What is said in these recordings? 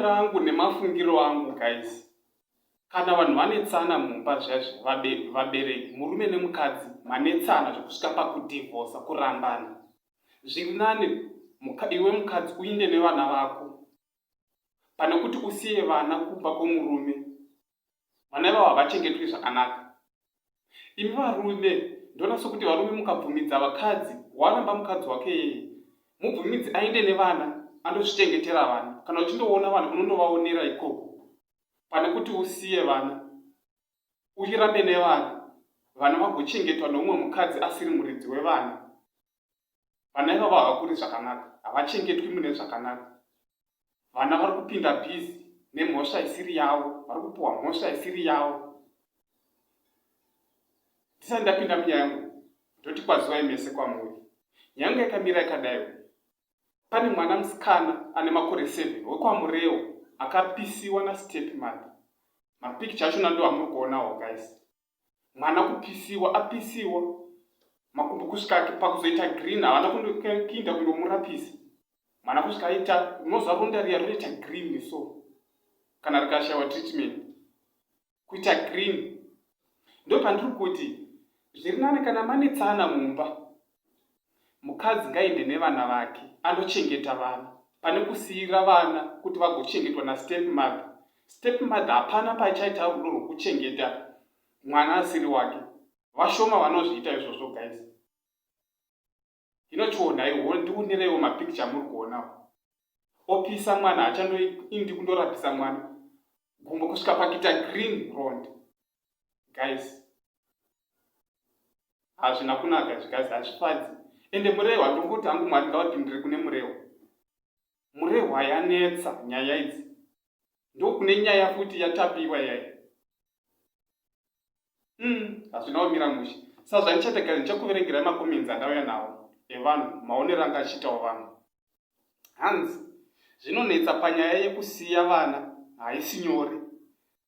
Maonero angu nemafungiro angu guys, kana vanhu vanetsana mumba zviya vabereki, murume nemukadzi manetsana zvekusvika pakudhivhosa, kurambana, zviri nani iwe mukadzi uinde nevana vako pane kuti usiye vana kumba kwemurume. Vana ivavo havachengetwi zvakanaka. Imi varume, ndoona sokuti varume mukabvumidza vakadzi, waramba mukadzi wake yeye, mubvumidzi aende nevana andozvichengetera vana. Kana uchindoona vanhu unondovaonera ikoko pane kuti usiye vana uchirambe nevana, vana vagochengetwa neumwe mukadzi asiri muridzi wevana. Vana ivavo havakuri zvakanaka, havachengetwi mune zvakanaka. Vana vari kupinda busy nemhosva isiri yavo, vari kupiwa mhosva isiri yavo. Ndisati ndapinda munyaya yangu, ndoti kwaziwai mese kwamuri. Nyaya yangu yakamira yakadaiwo. Pane mwana musikana ane makore 7 wekwaMurewo akapisiwa nastep mother. Mapikicha achona ndo amuri kuonawo guys. Mwana kupisiwa, apisiwa makumbo kusvika pakuzoita green, havana kuinda kundomurapisa mwana kusvika aita, unoziva ronda riya rinoita green so kana rikashaiwa treatment kuita green. Ndopandiri kuti zviri nani kana manetsana mumba, mukadzi ngaende nevana vake andochengeta vana pane kusiira vana kuti vagochengetwa nastep mother. Step mother hapana pachaita rudo rwokuchengeta mwana asiri wake. Vashoma vanozviita izvozvo guys. Hino chionaiwo, ndionereiwo mapikicha amuri kuonawo. Opisa mwana, hachandoindi kundorapisa mwana gumbo kusvika pakuita green rond. Guys, hazvina kunaka izvi guys, hazvifadzi. Ende Murehwa, ndongoti hangu Mwari ngavapindire kune Murehwa. Murehwa yanetsa nyaya idzi. Ndokune nyaya futi yatapiwa yai. Hazvina kumira mushe. Saka zvandichaita guys, ndichakuverengerai macomments andauya nawo evanhu, maonero anga achiitawo vanhu. Hanzi zvinonetsa panyaya yekusiya vana haisi nyore,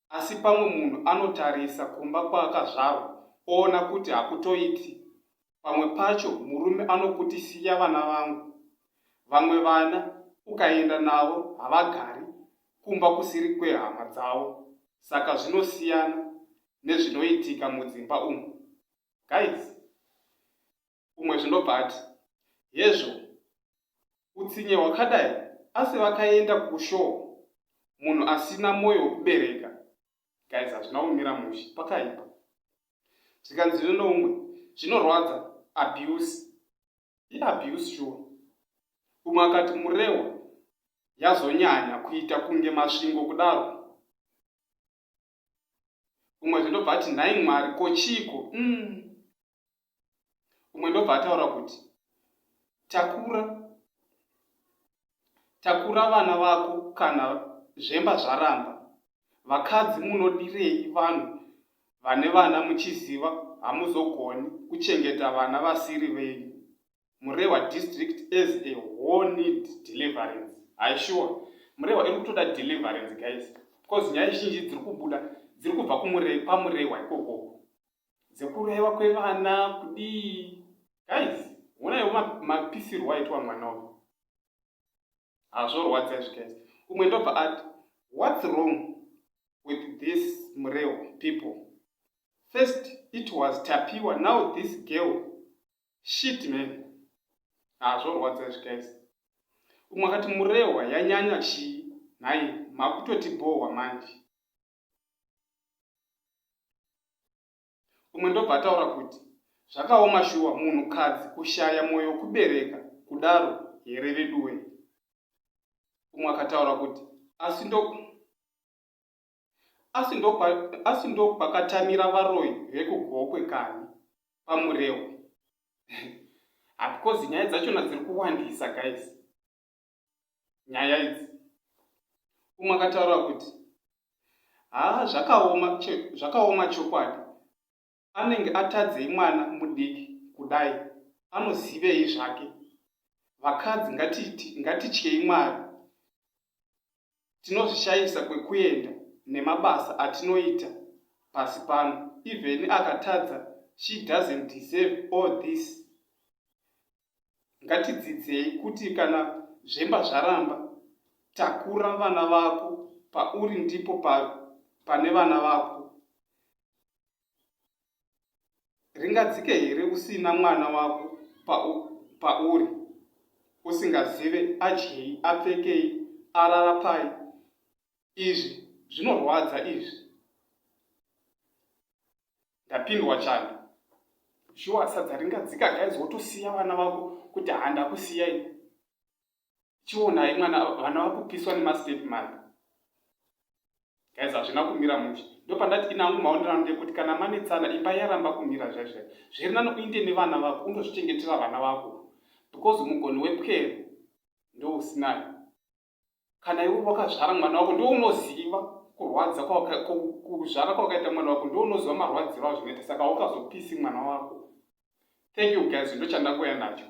asi pamwe munhu anotarisa kumba kwaakazvarwa oona kuti hakutoiti. Pamwe pacho murume anokuti siya vana vangu. Vamwe vana ukaenda navo havagari kumba kusiri kwehama dzavo, saka zvinosiyana nezvinoitika mudzimba umu. Guys, umwe zvinobva ati hezvo utsinye hwakadai, asi vakaenda kushow munhu asina mwoyo wekubereka. Guys, hazvina kumira mushe, pakaipa. Zvikanzi noumwe zvinorwadza, abuse iabuse sure. Umwe akati Murehwa yazonyanya kuita kunge Masvingo kudaro. Umwe zvindobva ati nhai Mwari, ko chiiko? Umwe ndobva ataura kuti takura takura vana vako kana zvemba zvaramba. Vakadzi munodirei vanhu vane vana muchiziva hamuzogoni kuchengeta vana vasiri venyu? Murehwa district as a whole need deliverance. Haisure, Murehwa iri kutoda deliverance guys, because nyaya zhinji dziri kubuda dziri kubva kwaMurehwa ikoko, dzekuurayiwa kwevana kudii. Guys, onaiwo mapisirwo aitwa mwana uyu, hazvorwadza izvi guys. Umwe ndobva ati what's wrong with this Murehwa people? First it was Tapiwa, now this girl, shit man, hazvorwadza izvi guys. Umwe akati Murehwa yanyanya chii nhai, makutotibhohwa manje. Umwe ndobva ataura kuti zvakaoma shuwa, munhukadzi kushaya mwoyo wekubereka kudaro here veduwe? Umwe akataura kuti asi ndo asi ndokwakatamira varoyi vekuGokwe kani paMurehwa, because nyaya dzachona dziri kuwandisa guys, nyaya idzi. Umwe akataura kuti haa, zvakaoma, zvakaoma chokwadi, anenge atadzei mwana mudiki kudai, anozivei zvake? Vakadzi ngatityei Mwari, tinozvishayisa kwekuenda nemabasa atinoita pasi pano. Even akatadza, she doesn't deserve all this. Ngatidzidzei kuti kana zvemba zvaramba. Takura vana vako pauri ndipo pa, pane vana vako. Ringadzike here usina mwana wako pauri usingazive adyei apfekei arara pai izvi zvinorwadza izvi ndapindwa chando shuwa sadza ringadzika guys wotosiya vana vako kuti handakusiyai Chionai mwana vana vakupiswa nemastep mother. Guys hazvina kumira mushe. Ndopandati inangu maonero angu ndekuti kana manetsana imba yaramba kumira zvaizvo. Zviri nani uinde nevana vako undozvichengetera vana vako because mugoni wepwere ndousinayo. Kana iwe wakazvara mwana wako ndounoziva kurwadza kuzvara kwawakaita mwana wako ndounoziva marwadziro azvinoita saka haukazopisi mwana wako. Thank you guys ndochandangouya nacho.